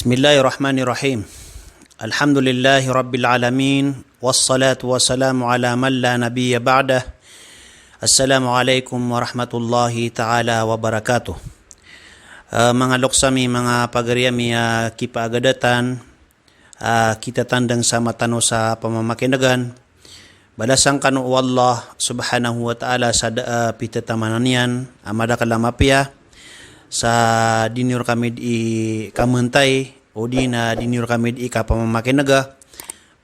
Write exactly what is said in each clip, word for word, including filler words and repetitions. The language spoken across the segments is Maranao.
Bismillahirrahmanirrahim. Alhamdulillahi Rabbil Alamin. Wassalatu wassalamu ala man la nabiyya ba'dah. Assalamu alaikum warahmatullahi ta'ala wabarakatuh. Ah, manga loks ami, manga pagari ami a kipaagadatan, ah, kitatandang sa mata tano sa pamamakinegan. Balasan kano o Allah subhanahu wa ta'ala sa da a pitataman iyan a madakl a mapiya, sa di niyo rkami di kamentay, odi na di niyo rkami di kapamamakinega,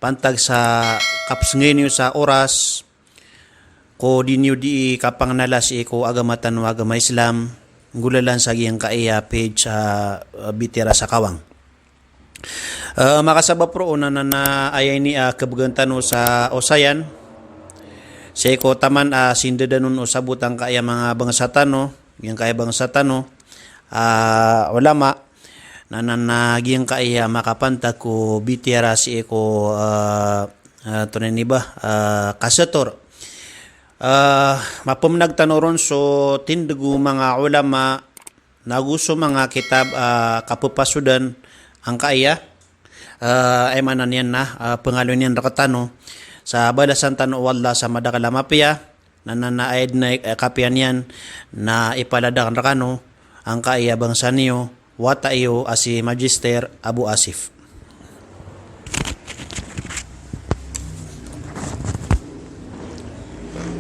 pantag sa kapsngay niyo sa oras, ko di niyo di kapangnala sii ko agama tano a agama Islam, nggolalan sa giyangkaya page a, ah, Bitiyara sa Kawang. Ah, makasabap roo na, na, na aya ini a kebegen tano sa osayan. Sii ko taman a sindedanon o sabot angkaya manga bangsa tano, giyangkaya bangsa tano, ah, ulama, na, na, na giyangkaya makapantag ko Bitiyara sii ko, ah, ah, tonaa ini ba, ah, kasetor. Ah, mapemnag tano ron so tindeg o manga ulama, nago so manga kitab, ah, kapepasodan angkaya, ah, aya maana niyan na, ah, pengaloy niyan rektano sa balasan tano o Allah sa madakl a mapiya, na, na, na aya den a, eh, kapiya niyan na ipaladakan rekano angkaya bangsa niyo, wata iyo a si Magister Abu Asif.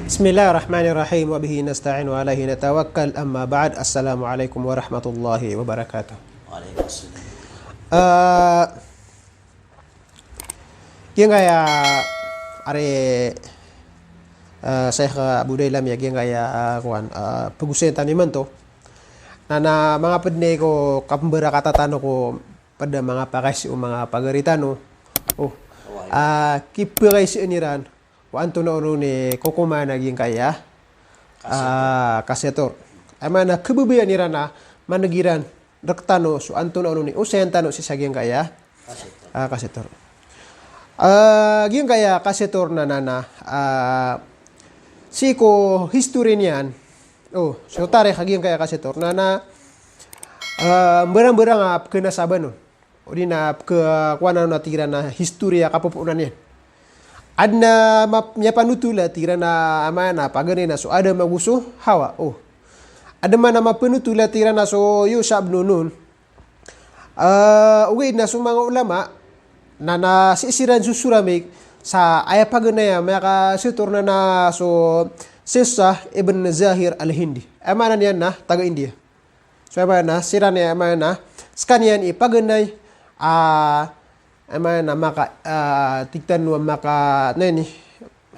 Bismillahirrahmanirrahim. Wa bihi nasta'in wa alaihi natawakkal. Amma ba'd. Assalamu alaikum warahmatullahi wabarakatuh. Waalaikumsalam. Eh, giyangkaya ari, eh, Sheikh Abu Dailam, iya giyangkaya, eh, kowan, eh, pegosayn tano imanto. Na, na manga ped ini ko kapembarakatan tano ko ped a manga pakaiza o manga pagari tano. Oh. Ah, kipakaiza iran o antonaa onon i kokoman a giyangkaya, ah, kasetor. Aya maana kebebayaan iran a maneg iran rektano so antonaa onon i osayan tano sii sa giyangkaya, ah, kasetor. Ah, giyangkaya kasetor na, na, na, ah, sii ko history niyan. Oh, so tarikh a giyangkaya kasetor na, na, ah, mbarangbarang a pekenasaban on. Odi na peke-, kowan anan a tig iran a history a kapopoonan iyan. Aden a map-, miyapanotol a tig iran a, aya maana, paganay na so Adam ago so Hawa. Oh. Aden man a mapanotol a tig iran a so Yusha bin Nun. Eh, ogaid na so manga ulama, na, na sii siran so soramik sa aya paganay a miyakasetor na, na so Sisa ibn Zahir al-Hindi. Aya maana niyan na taga India. So aya maana, siran i aya maana, sekaniyan i paganay, ah, aya maana, maka, ah, tig tano a maka, na ini,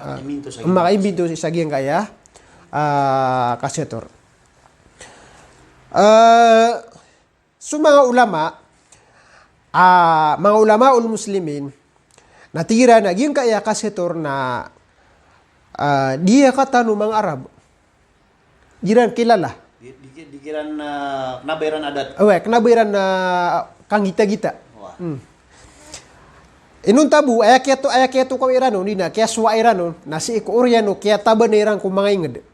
ah, makaimbento sa giyangkaya, ah, kasetor. Eh, so manga ulama, ah, manga ulamaul muslimin, na tig iran a giyangkaya kasetor na, ah, di aya katano manga Arab. Di iran kilala. Di, di, di iran, ah, kena ba iran adat. Oway, kena ba iran, ah, kanggitagita. Wah. Hmm. Inonta bo, aya kiyato-, aya kiyatokawi iran on, di na kiyasowa iran on, na sii ko oriyan o kiyatabanay iran ko manga inged.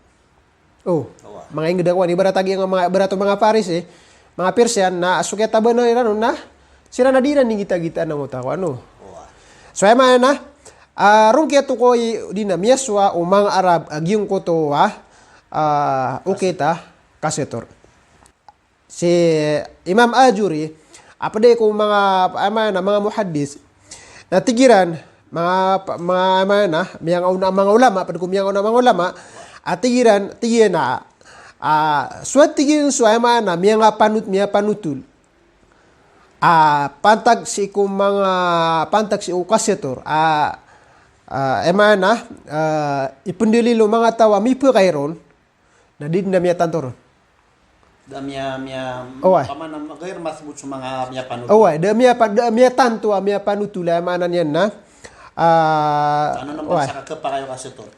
Oh, manga inged a kowan, ibarat a giyangkai manga, ibarat o manga Paris, eh. Manga Persian, na so kiyatabanay iran on na siran na di iran inggitagitaan angkoto a kowan, oh. So aya maana, ah, roo kiyatokawi di na miyasowa o manga Arab a giyangkoto a, ah, okit a kasetor. Si Imam Ajuri, a pd ko manga, aya maana, manga muhaddis, na tig iran, manga, manga, aya maana, miyangaoona a manga ulama, pd ko miyangaoona a manga ulama, a tig iran, tig iyan a, ah, so a tig iyan so, aya maana, miyangapanot-, miyapanotol a pantag sii ko manga, pantag sii ko kasetor, a, ah, aya maana, ah, ipndalil o manga taw a mipakay ron, na di den a miyatanto ron. Da miya, miya, oway. Pamana, gair masbut so manga miyapanotol. Oway, da miya pa, da miyatanto a miyapanotol, aya maana niyan na, ah, oway.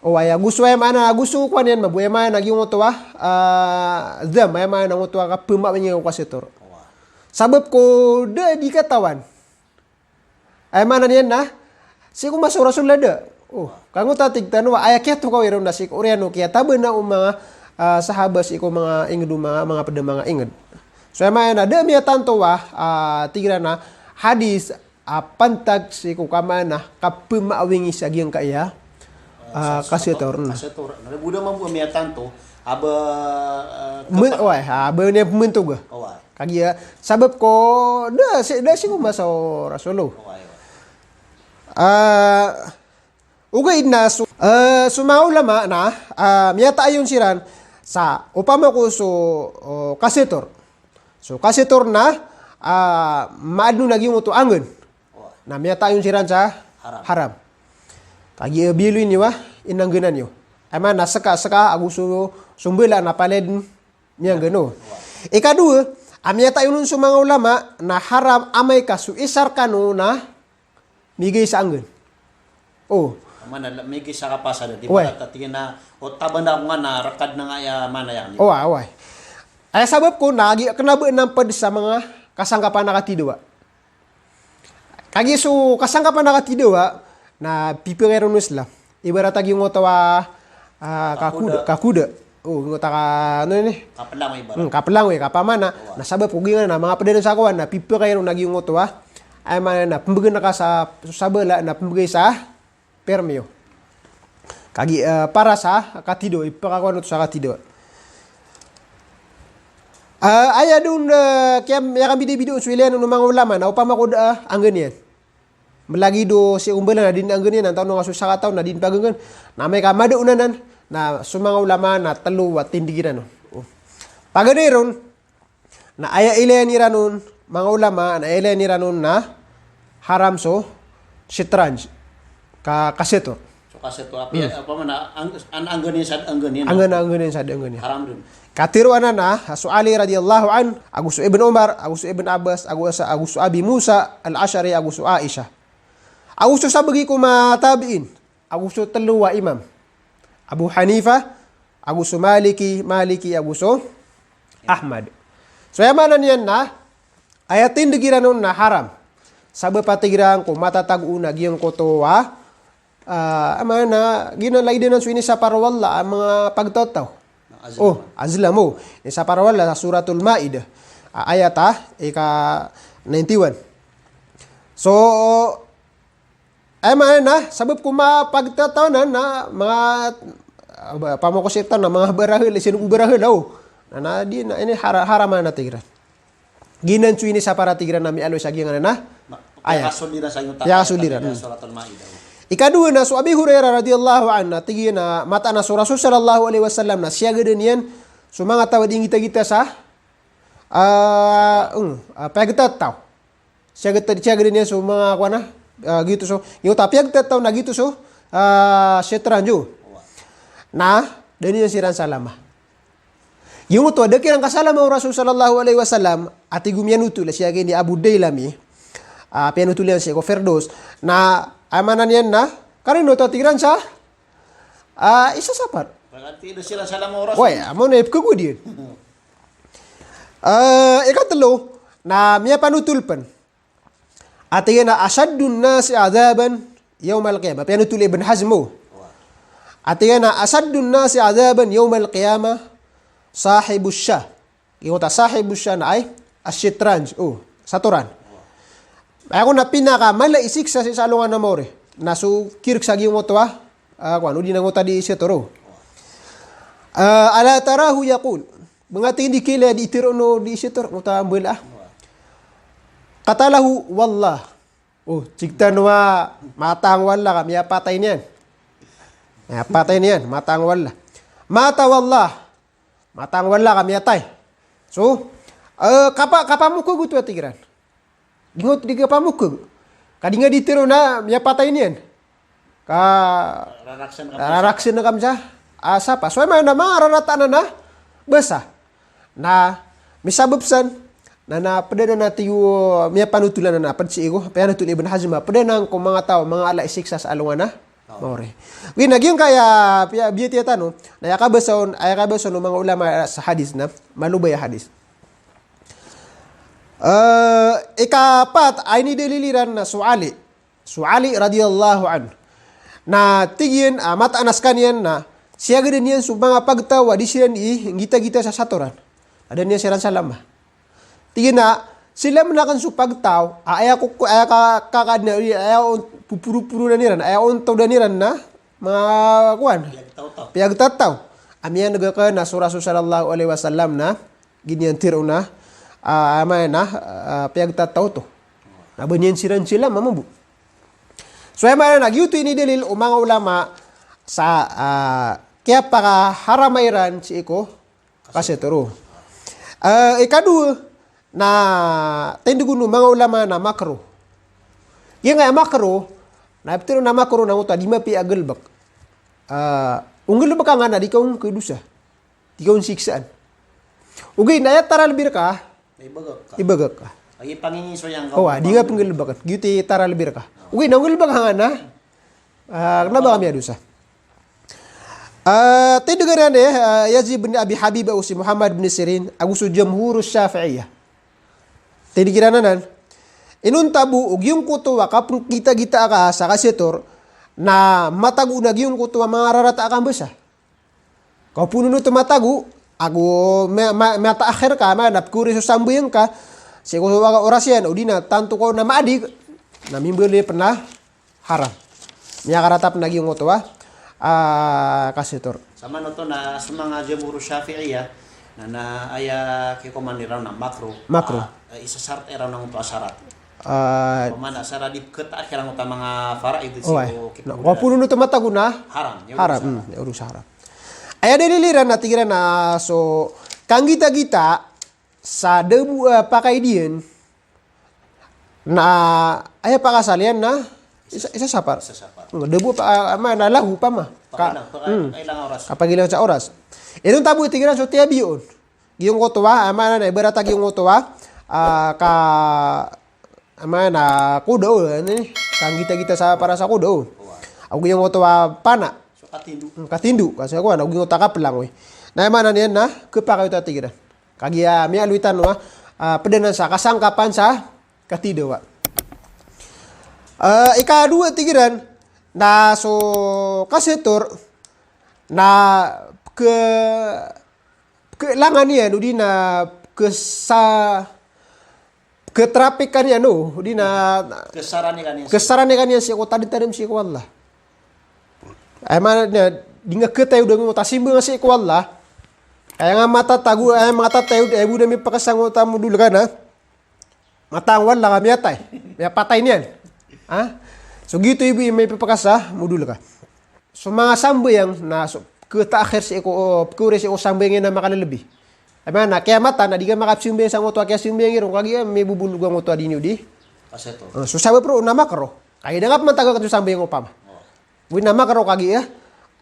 Oway, ago so aya maana, ago so kowan iyan mambo, aya maana giyangkoto a, ah, dham, aya maana angkoto a kapmawing o kasetor. Oway. Sabap ko da di katawan. Aya maana niyan na, sii ko masa o Rasulullah da. Oh, ka angkoto a tig tano a aya kiyatokawi ron na sii ko oriyan o kiyatabana o manga, ah, sahaba sii ko manga inged o manga, manga pd a manga inged. So aya maana na da miyatanto a, ah, tig iran a, hadis a pantag sii ko kamaan a kapemaawingi sa giyangkaya, ah, kasetor. Kasetor. Na da bo da mambo a miyatanto a ba, ah, men-, kapa- oway, a ba niyan pementoga. Oway. Kagiya sabap ko da sii, da sii ko masa o Rasul. Oway, oway. Ah, ogaid na so, eh, so manga ulama na, ah, miyataayon siran sa opama ko so, oh, kasetor. So kasetor na, ah, maadn on a giyangkoto a anggan. Na miyataayon siran sa haram. Haram. Kagiya, eh, biyaloy niyo a inangganan iyo. Aya maana na seka, seka ago so, so mbala na palaya dn miyanggan, o. Ikadowa, a miyataayon on so manga ulama na haram amay ka so isa rkano na migay sa anggan. O. Aya maana na migay sa kapasad, di ba? Oway. Tig iyan a, o, taban ako nga na rekad na nga aya maana iyan. Oway, oway. Aya sabap ko na agi kena ba na ped sa manga kasangkapan a katidawa. Kagiya so kasangkapan a katidawa na pipakay ron o Islam. Ibarat a giyangkoto a, ah, kakuda, kakuda. O, giyangkoto a ka, ano ini? Kapelang, ibarat. Hmm, kapelang, eh, kapamana. Oway. Na sabap ko giyanan na manga ped anan sa kowan na pipakay ron a giyangkoto a, aya maana na pembegen ka sa, so sabala na pembegay sa permi iyo. Kagiya, eh, para sa katidawa, ipakakowan oto sa katidawa. Eh, aya dn, eh, kiya, aya kambidabida on so ilaya on o manga ulama na opama ko da a anggan iyan. Malagid o sii ko mbala na di anggan iyan, antawaa on nga so sakataw na di paganggan. Na amay ka mada on anan, na so manga ulama na telo a tindeg iran on. O. Paganay ron, na aya ilayan iran on, manga ulama, na aya ilayan iran on na haram so shatranj, ka, kasetor. So kasetor, apiya, hmm, opama na, ang-, an-, anggan iyan sa da anggan iyan. Anggan, anggan iyan sa da anggan iyan. Haram dn. Katharo anan a so Ali radiyallahu anhu, ago so Ibn Umar, ago so Ibn Abbas, ago sa, ago so Abi Musa Al-Ash'ari, ago so Aisha. Ago so sabagi ko manga tabi'in, ago so telo a imam. Abu Hanifa, ago so Maliki, Maliki, ago so Ahmad. So aya maana niyan na, aya tindeg iran on na haram. Sabap a tig iran ko matatago on a giyangkoto a, ah, aya maana na, giyanan lagid anan so inisapar o Allah a manga pagtaw-taw. Azlam. O, azlam, o. Inisapar o Allah sa Suratul Maidah. Ah, ayat a, ika ninety-one. So, aya maana na, sabap ko manga pagtaw-taw anan na manga, ah, ba, pamoko sirta na manga barahel, sino ko barahel, o. Na, na, di, na, ini hara-, haram anan a tig iran. Giyanan so inisapar a tig iran a miyaaloy sa giyanan a aya. Piyakasold iran sa giyoto a aya, piyakasold iran, hmm. Suratul Maidah. Ikadowa na so Abi Hurairah radiyallahu anhu na tig iyan a mataan a so Rasul sallallahu alaihi wasallam na siyagadan iyan so manga taw a di nggitagita sa, ah, hmm, ah, pagtaw-taw. Siyagad, siyagadan iyan so manga kowan a, ah, giyoto so, giyoto a piyagtaw-taw na giyoto so, ah, shatranj. Na da niyan siran salama. Giyoto a da kiran kasalama o Rasul sallallahu alaihi wasallam, a tig o miyanotol, siyagad i Abu Dailami, ah, piyanotol iyan sii ko Firdaus, na aya maana niyan na, karino oto a tig iran sa, ah, isasapar. Bakal tig iran salama o Rasul. Oway, amo na ipkagod iyan. Ah, ikatelo, na miyapanotol pen. A tig iyan a ashaddun nasi adhaban yawmal qiyamah. Piyanotol i Ibn Hazm o. A tig iyan a ashaddun nasi adhaban yawmal qiyamah sahibus shah. Giyoto a sahibus shah na aya, ash-shatranj. O, satoran. Aya kon a pinakamala i siksa sii sa alongan a maori na so kirk sa giyoto a, ah, kowan, odi na giyoto a di sator o. Ah, ala tarahu yaqul. Ba nga tig iyan di kila di tharoon o di sator, giyoto a mbala a. Qatalahu wallah. O, tig tano a matang wallah ka miyapatay niyan. Miyapatay niyan, matang wallah. Mata wallah. Matang wallah ka miyatay. So, eh, kapa-, kapamokag oto a tig iran. Di nga oto di kapamokag. Ka di nga di tharoon a miyapatay niyan. Ka raraksan ka, raraksan ka masa, ah, sapa. So, aya maana na manga rarata anan a basa. Na misabap san, na, na ped anan a tig o miyapanotol anan a ped sii ko, piyanotol i Ibn Hazm a ped anan ko manga taw, manga ala i siksa sa alongan a maori. Ogaid na giyangkaya, piya, biyatiya tano, na aya kabasa on, aya kabasa on o manga ulama sa hadis na malobay a hadis. Eh, ikapat a inidalil iran na so Ali. So Ali radiyallahu anhu. Na tig iyan, ah, mataan a sekaniyan na siyagadan iyan so manga pagtaw a di siran di nggitagita sa satoran. A da niyan siran salama. Tig iyan a Sila manakan so pagtaw, a, aya ko, aya ka, ka, ka, na, aya on, pupuru-puru na niran, aya on taw da niran na, ma, kuwan. Piyagtaw-taw. Piyagtaw-taw. Amiyan ga ka na so Rasul sallallahu alaihi wasallam na, giniyan tiro na, a, ama na, a, piyagtaw-taw to. Na ba niyan siran sila, mamambo. So, aya maana na, giyoto ini dalil o manga ulama sa, a, kiyapakaharama iran sii ko, Kasetor. Eh, ikadowa, na tindeg o manga ulama na makruh. Giyangkaya makruh, na pitharo na makruh na oto a di mapiya a galebek. Eh, o nggalebek angkanan na di ka on kadosa. Di ka on siksaan. Ogaid na aya taralbi reka, Ibagak ka. Ibagak ka. Agi pangingisoyan ka. Oh, di nga penggalebek. Giyoto i taralbi reka. Ogaid na o nggalebek angkanan na, ah, kena ba ka miyadosa. Ah, tindeg iran, eh, ah, Yazid bin Abi Habib ago si Muhammad bin Sirin, ago so Jumhur Shafi'iyah. Tindeg iran anan. Inonta bo o giyangkoto a kapengkitagita ka sa kasetor, na matago na giyangkoto a manga rarata a kambasa. Ka o phoon oto matago, ago ma-, ma-, mataakhir ka, maana pekori so sambayang ka, sii ko oras iyan, odi na tanto ka on na maadig, na mimbaloy pen a haram. Miyakaratap na giyangkoto a, ah, kasetor. Samanoto na so manga Jumhur Shafi'iyah, na, na aya kikoman iran na makruh. Makruh. Ah, isa sarat iran na oto a sarat. Ah, pamana sarat di peketaakhir angkoto a manga faraid. Oh, sii ko, na, kipura. Wa phoon oto matago na haram, ya, haram, urusan. Hmm, ya, urusan haram. Aya dalil iran na tig iran na so kanggitagita sa da bo a, ah, pakaidiyan, na aya pakasaliyan na isa, isa sapar. Isa sapar. Hmm, da bo a, ah, maana lahu pama. Ka, pakailang, pakailang, hmm, pakailang oras. Kapagilay sa oras. Inonta bo tig iran so tiyabiyon. Giyangkoto a, ah, maana na ibarat a giyangkoto a, ah, ka, ah, maana koda o, ini, kanggitagita sa para sa koda o. Ago giyangkoto a pana. So katindo. Hmm, katindo, ka sa kowan, ago giyangkoto a kapelang, oy. Na aya maana niyan na kepakay oto a tig iran. Kagiya miyaaloy tano a, ah, ped anan sa kasangkapan sa katindo, wa. Eh, ikadowa tig iran, na so kasetor, na ke-, kelangan iyan, odi na kesa-, ketrapikan iyan, o, odi na kesaranikan iyan, kesaranikan iyan sii ko tadem-tadem sii ko Allah. Aya maana niyan, di nga ketayo da nga oto a simbayang sii ko Allah. Aya nga matatago, aya matatayo, aya bo na mipakasang oto a modol ka na. Mataan o Allah ka miyatay. Miyapatay niyan. Ha? So giyoto i bo i mipipakasa modol ka. So manga sambayang na so, ketaakhir sii ko, o, pekori sii ko sambayang iyan na makalelebi. Aya maana, kiyamatan na di ka makapisambayang sangkoto a kiyasambayang iron, kagiya mibobolog angkoto a dini odi. Kasetor. Eh, so sabap roo na makruh. Kagiya da nga peman tagaken so sambayang opama. Oh. Oway na makruh kagiya,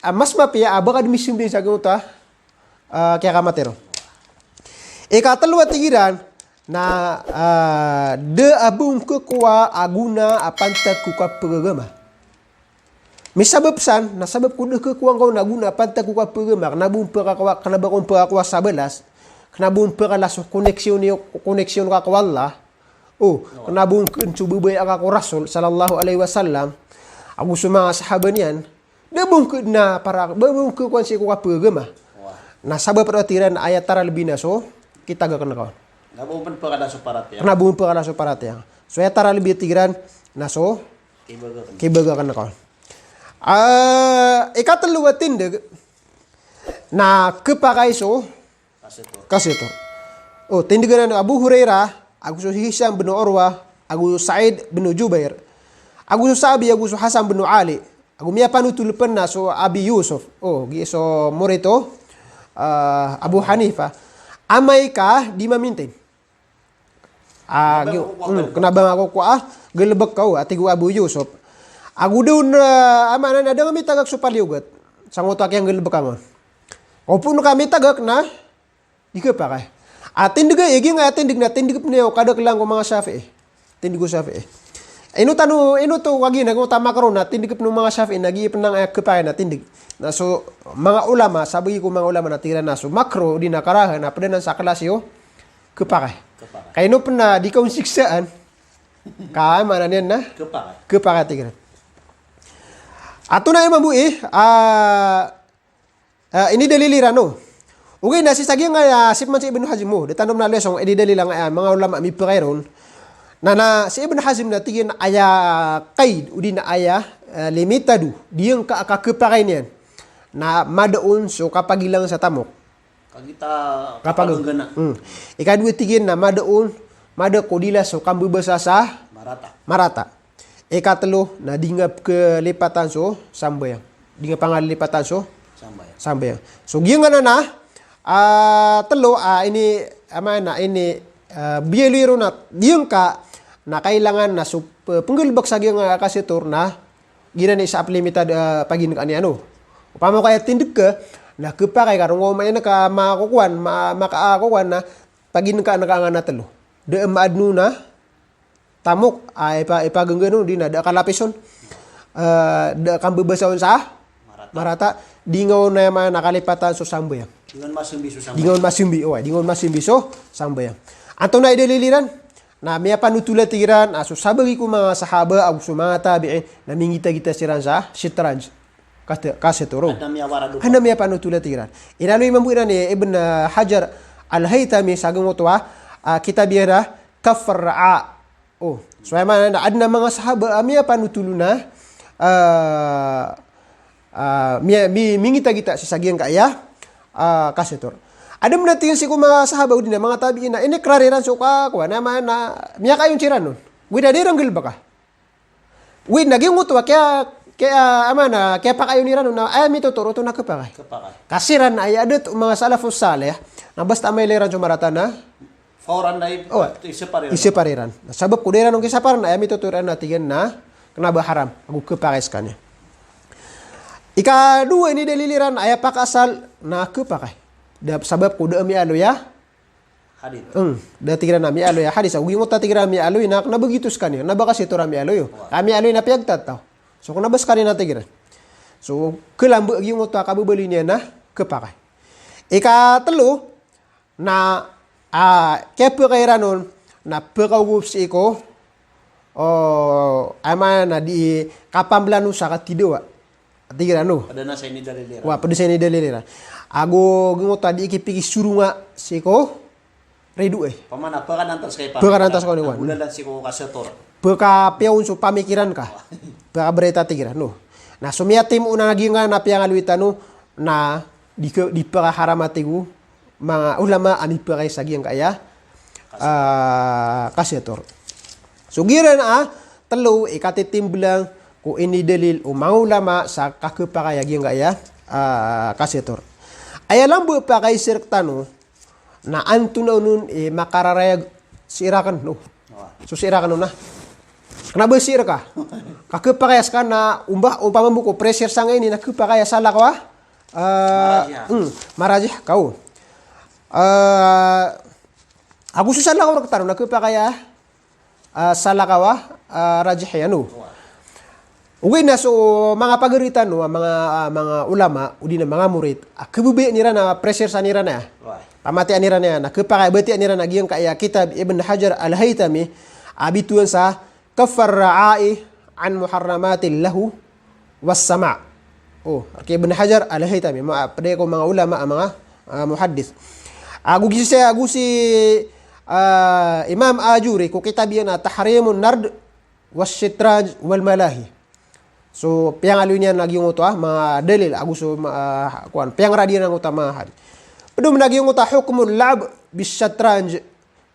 ah, mas mapiya a ba ka di misambayang sangkoto a, ah, kiyakamat iron. Ikatelo a tig iran, na, ah, da a ba on kekowa a gona a pantag ko kapagagama. Misabap san, na sabap ko da kekowa ngka on a gona a pantag ko kapagagama, kena ba on pekakowa, kena ba on pekakowa sa balas, kena ba on pekala so koneksyon iyo, koneksyon ka ko Allah. O, kena ba on ken so babaya ka ko Rasul sallallahu alaihi wasallam, ago so manga sahaba niyan, da ba on ke na para, ba on kekowa sii ko kapagagama. Wa. Na sabap roo tig iran aya taralbi na so kitagaken ka on. Kena ba on pen pekala so paratiyaya. Kena ba on pekala so paratiyaya. So aya taralbi tig iran na so kibagaken. Kibagaken ka on. Ah, ikatelo a tindeg na kepakay so kasetor. Kasetor. O, tindeg anan o Abu Hurairah, ago so Hisham bin Urwah, ago so Sa'id bin Jubair, ago so Sa'bi, ago so Hasan bin Ali, ago miyapanotol pen na so Abi Yusuf. O, giya so morit o, ah, Abu Hanifa. Amay ka di mamintin. Ah, kena ba nga ko, hmm, kena ba nga ko kowa a galebek ka, o, a tig o Abu Yusuf. Ago da on, ah, aya maana na da nga mitagak so paliyogat sangkoto a kiyanggalebek ka on. Opama ka mitagak na di kepakay. A tindeg a aya giyangkaya tindeg na tindeg pen iyo kadakelan ko manga Shafi'i. Tindeg o Shafi'i. Ino tano, ino to kagiya na giyangkoto a makruh na tindeg pen o manga Shafi'i na giya pen angkaya kepakay na tindeg. Na so manga ulama, sabagi ko manga ulama na tig iran na so makruh odi na karaha na ped anan sa kelas iyo kepakay. Kepakay. Ka ino pen na di ka on siksaan, ka aya maana niyan na kepakay. Kepakay tig iran. Antonaa i mambo i, ah, ah, inidalil iran on. Ogaid na sii sa giyangkaya, sii pman si Ibn Hazm, o, da tano pman a lesson, aya dalil angkaya manga ulama a mipakay ron. Na, na si Ibn Hazm na tig iyan a aya qaid, odi na aya, eh, limitado, giyangka a kakepakay niyan na mada on so kapagilang sa tamok. Kagiya kapag- kapaganggana. Hmm. Ikadowa tig iyan na mada on, mada ko dila so kambebasa sa marata. Marata. Ikatelo, na di nga pekelipatan so sambayang. Di nga pangalipatan so sambayang. Sambayang. So giyangkanan a, ah, telo, ah, ini, ama na ini, ah, biyaloy ron a giyangka na kailangan na so pe-, penggalebek sa giyangka a kasitor na giyanan i sa aplimita, ah, pagineka niyan o. Opama ka aya tindeg ka, na kepakay ka ron, o maana ka makokowan, ma-, maka-, ah, kokowan na pagineka na ka angkanan a telo. Da a maadn on a tamok, ah, ipa-, ipaganggana on, odi na da a kalapis on. Eh, da a kambebasa on sa marata. Marata, di nga on aya maana kalipatan so sambayang. Di nga on masembi so sambayang. Di nga on masembi, o, di nga on masembi so sambayang. Antonaa i dalil iran? Na miyapanothol a tig iran a so sabagi ko manga sahaba ago so manga tabi'in na mingitagita siran sa sitranj. Kas-, kasitor. Adn a miyawarad o. Adn a miyapanothol a tig iran. Inaloy mambo iran i Ibn, ah, Hajar Al-Haytami sa giyangkoto a, ah, kitab iyan a Kaffur Ri'a. O, so aya maana na adn a manga sahaba a miyapanothol on a, ah, ah, miya-, mi-, mingitagita sii sa giyangkaya, ah, kasitor. Adn a tig iyan sii ko manga sahaba odi na manga tabi'in na inikrar iran so ka-, kowan, aya maana na miyakaayon siran on. Ogaid na di iran galebeka. Ogaid na giyangkoto a kiya-, kiya-, ama na kiyapakaayon iran on na aya mitotoro oto na kepakay. Kepakay. Ka siran na aya adat o manga salafus salih na basta a mailay iran so marata na fawran na i-, o, isepar iran. Isepar iran. Na sabap ko da iran on kisapar na aya mitotoro iran na tig iyan na kena ba haram ago kepakay sekaniyan. Ikadowa, inidalil iran a aya pakaasal na kepakay. Da, sabap ko da a miyaaloy a hadith. Eng, da tig iran a miyaaloy a hadith. Ago giyangkoto a tig iran a miyaaloy na kena ba giyoto sekaniyan, kena ba kasitor a miyaaloy o. Wa. Ka miyaaloy na piyagtataw. So kena ba sekaniyan a tig iran. So, kelamba giyangkoto a kababaloy niyan na kepakay. Ikatelo, na, ah, kiyapakay iran on na pekaogop sii ko, o, aya maana na di kapamblano sa katidawa. Tig iran o. Ped na sa inidalil iran. Wa, ped sa inidalil iran. Ago giyangkoto a di kipikisoronga sii ko ridoay. Pamana, pekanantas ka ipa-, pekanantas ka, wan. Golalan sii ko kasitor. Pekapiya on so pamikiran ka. Pekabarita, tig iran o. Na so miyatimo on a giyangkanan a piyangaloy tano na di ke-, di pekaharam a tig o manga ulama a mipakay sa giyangkaya, ah, kasitor. So giyanan a telo i katitimblang ko inidalil o manga ulama sa kakepakay a giyangkaya, ah, kasitor. Aya lamba pakaisa rektano na antonaa on i makararayag sii raken, no? Wa. So sii raken on na. Kena ba sii reka? Kakepakay a sekaniyan na omba, ompama mambo ko pressure sangkaini na kepakay a salakaw a, ah, marajih. Hmm, marajih ka o. Ah, ago so salakaw rektano na kepakay a, ah, salakaw a, ah, rajih iyan o. Wa. Ogaid na so manga pagari tano, ah, manga, ah, manga ulama, odi na manga morit, ah, kebebeyan iran a pressure san iran a. Wa. Pamatiyaan iran a, na kepakay a batiyaan iran a giyangkaya kitab Ibn Hajar Al-Haytami, a bitowan sa Kaffur Ri'a'i an Muharramatil Lahu was Sama'. O, rk i Ibn Hajar Al-Haytami, ma-, ped ko manga ulama a manga, ah, muhaddith. Ago gisi, ago si, ah, Imam Ajuri ko kitab iyan a Tahrimun Nard was Shitranj wal Malahi. So, piyangaloy niyan a giyangkoto a manga dalil, ago so, ma-, ah, kowan, piyangarad iyan angkoto a manga hadith. Ped on a giyangkoto a hukmul la'b bis shatranj,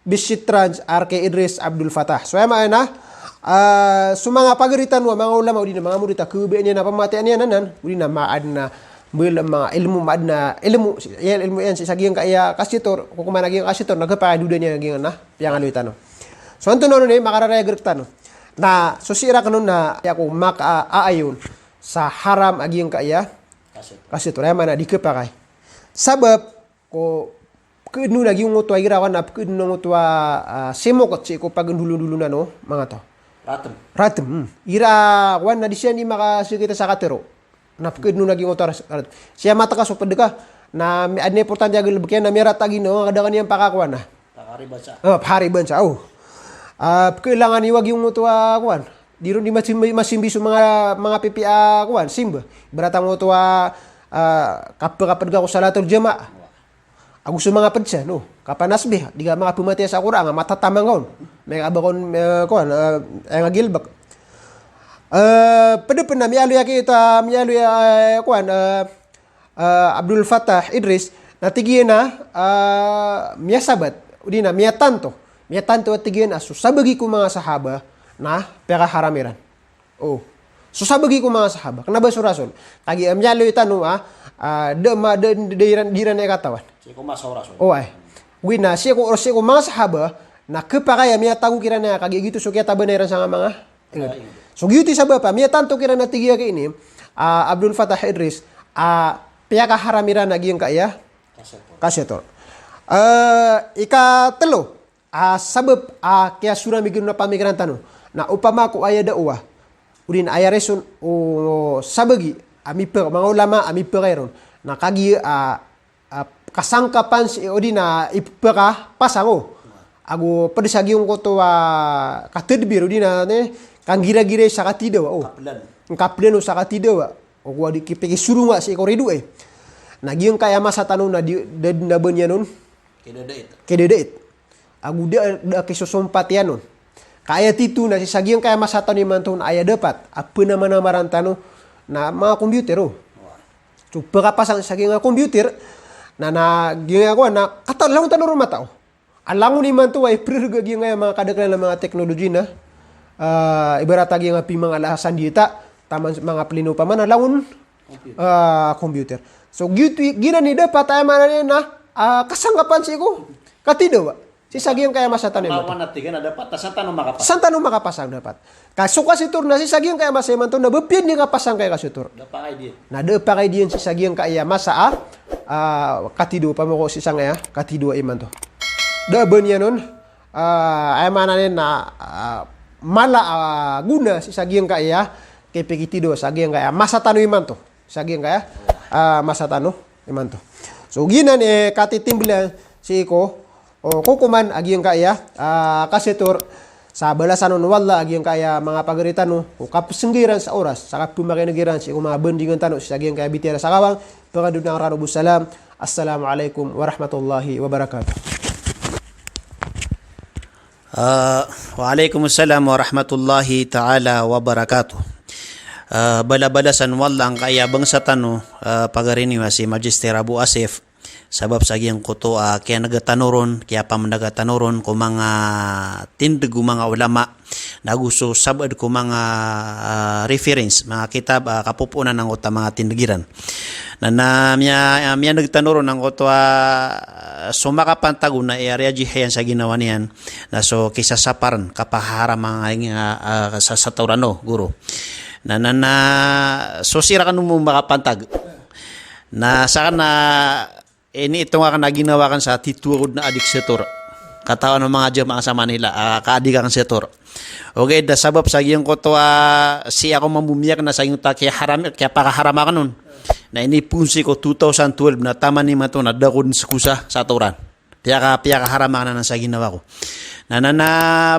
bis shitranj, a rk i Idris Abdul Fatah. So aya maana, ah, so manga pagari tano a manga ulama odi na manga morit a kebebeyan iyan a pamatiyaan iyan anan, odi na maaden a mbala manga ilmo, maaden a ilmo, aya ilmo iyan sii sa giyangkaya kasitor, ko koman a giyangkaya kasitor, na kepakay a doda niyan a giyangkanan a piyangaloy tano. So antonaa on i makararayag rektano? Na so sii raken on na aya ko makaayon sa haram a giyangkaya kasitor. Kasitor, aya maana di kepakay. Sabap ko pekeed on a giyangkoto a igira kowan na pekeed on angkoto a, ah, simoket sii ko pagendolondolonan o manga taw. Ratem. Ratem, hmm. Igira kowan na di siran i makasakit sa katero. Na pekeed on a giyangkoto a ras-, ratem. Sii a matek a so ped ka, na mi-, aden a importante a galebek iyan, na miyarata a ginawa, ka da ka niyan pakakowan na. Pakariban sa. Ah, pakariban sa, o. Ah, pekelangan iyo a giyangkoto a kowan. Di ron di masim-, masimbi so manga, manga pipiya a kowan, simba. Ibarat angkoto a, ah, kape-, kaped ka ko salatul jamaah. Ago so manga ped sa, no? Kapanasbih, di ka manga pematiya sa Qur'an, nga matatamang ka on. May ka ba kon, eh, kuwan, eh, ay nga gilbak. Eh, pede pen a miyaaloy a ki ito, ah, miyaaloy a, eh, kuwan, eh, eh, Abdul Fattah Idris, na tig iyan a, ah, miyasabat, odi na miyatanto. Miyatanto a tig iyan a so sabagi ko manga sahaba na piyakaharam iran. O. So sabagi ko manga sahaba. Kena ba so Rasul. Kagiya miyaaloy tano a, ah, da ma, da, da iran, da iran aya katawan. Sii ko masa o Rasul. O, ay. Wi na, sii ko, sii ko manga sahaba, na kepakay a miyatago kiran aya, kagiya giyoto so kiyatabanan iran sangka manga. Ay. So giyoto i sabap a miyatanto kiran a tig iyan a ki ini, ah, Abdul Fattah Idris, ah, piyakaharam iran a giyangkaya. Kasetor. Kasetor. Eh, ikatelo, ah, sabap, ah, kiyasoramig iron a pamikiran tano. Na opama ko aya da'wah, odi na aya reson o sabagi a mipek, manga ulama a mipekay ron. Na kagiya, ah, ah, kasangkapan sii, odi na ipekapasang o. Ago ped sa giyangkoto a katedbir, odi na, ne, kanggiragiray sa katidawa o. Kaplano. Kaplano sa katidawa. O kowa di kipikisoronga sii ko ridoay. Na giyangkaya masa tano na di, da, da ba niyan on. Kidadait. Kidadait. Ago da, da kisosompat iyan on. Ka aya tito na sii sa giyangkaya masa tano imanto na aya dapat a penamanamaran tano na manga computer o. Wah. So pekapasang sa giyangkaya computer, na, na giyangkaya kowan na katawan langon tano ron matao. A langon imanto a iperereg a giyangkaya manga kadaklan a manga teknoloji na, ah, ibarat a giyangkaya pimangala a sandita, taman manga pleno opama na langon, ah, computer. So giyoto i, giyanan i dapat a aya maana niyan na, ah, kasangkapan sii ko katidawa. Sii sa giyangkaya masa tano imanto. Lawan a tig iyan a dapat a san tano makapasang. San tano makapasang dapat. Ka so kasetor na sii sa giyangkaya masa imanto na ba piya di kapasang kaya kasetor. Da pakay diyan. Na da pakay diyan sii sa giyangkaya masa a, ah, katidawa, opama ko sii sangkaya katidawa imanto. Da ba niyan on, ah, aya maana niyan na, ah, mala a gona sii sa giyangkaya kipikitidawa sa giyangkaya masa tano imanto. Sa giyangkaya, ah, masa tano imanto. So giyanan i katitimbela sii ko, o, kokoman a giyangkaya, ah, kasetor, sa balasan on o Allah a giyangkaya manga pagari tano ko kapesenggiran sa oras, sa kapemakineg iran sii ko manga bandingan tano sii sa giyangkaya bitiyara sa kawang. Pangandodaan rano bo salam. Assalamu alaikum warahmatullahi wabarakatuh. Ah, wa alaikum salam warahmatullahi ta'ala wabarakatuh. Ah, balabalasan o Allah angkaya bangsa tano, ah, pagari niyo a si Magister Abu Asif, sabap sa giyangkoto a, ah, kiyanega tano ron, kiyapamenega tano ron ko manga tindeg o manga ulama, nago so sabaad ko manga, ah, reference, manga kitab, ah, kapopoonan angkoto a manga tindeg iran. Na, na miya, miyaneg tano ron angkoto a, ah, so makapantag on na iyariyaji iyan sa ginawa niyan, na so kisasaparen, kapakaharam angkaya, ah, sa, sa tawran o, guro. Na, na, na, so sirak ano mo makapantag. Na saken na, iniitonga aken a ginawa aken sa tito aken na adik setor. Katawan o manga jamaah sa Manila, ah, kaadik aken setor. Ogaid na sabap sa giyangkoto a, sii ako mambo miyaken na sa giyangkoto a kiyaharam, kiyapakaharam aken on. Na inipoon sii ko two thousand twelve na taman imanto na da ako den sekosa sa tawran. Piyaka, piyakaharam aken anan sa ginawa ko. Na, na, na,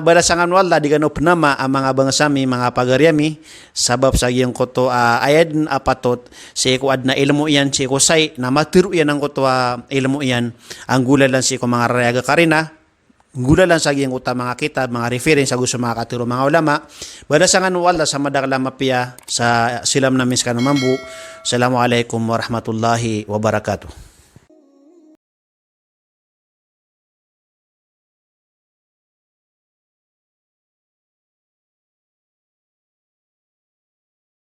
balasan kano o Allah, di kano penama a manga bangsa mi, manga pagari ami, sabap sa giyangkoto a, ah, aya den a patot, sii ko aden a ilmo iyan, sii ko sai, na matero iyan angkoto a, ah, ilmo iyan, a nggolalan sii ko manga rarayag a karina, nggolalan sa giyangkoto a manga kitab, manga reference, ago so manga katero o manga ulama. Balasan kano o Allah sa madakel a mapiya, sa silam na miskan mambo. Assalamu alaikum warahmatullahi wabarakatuh.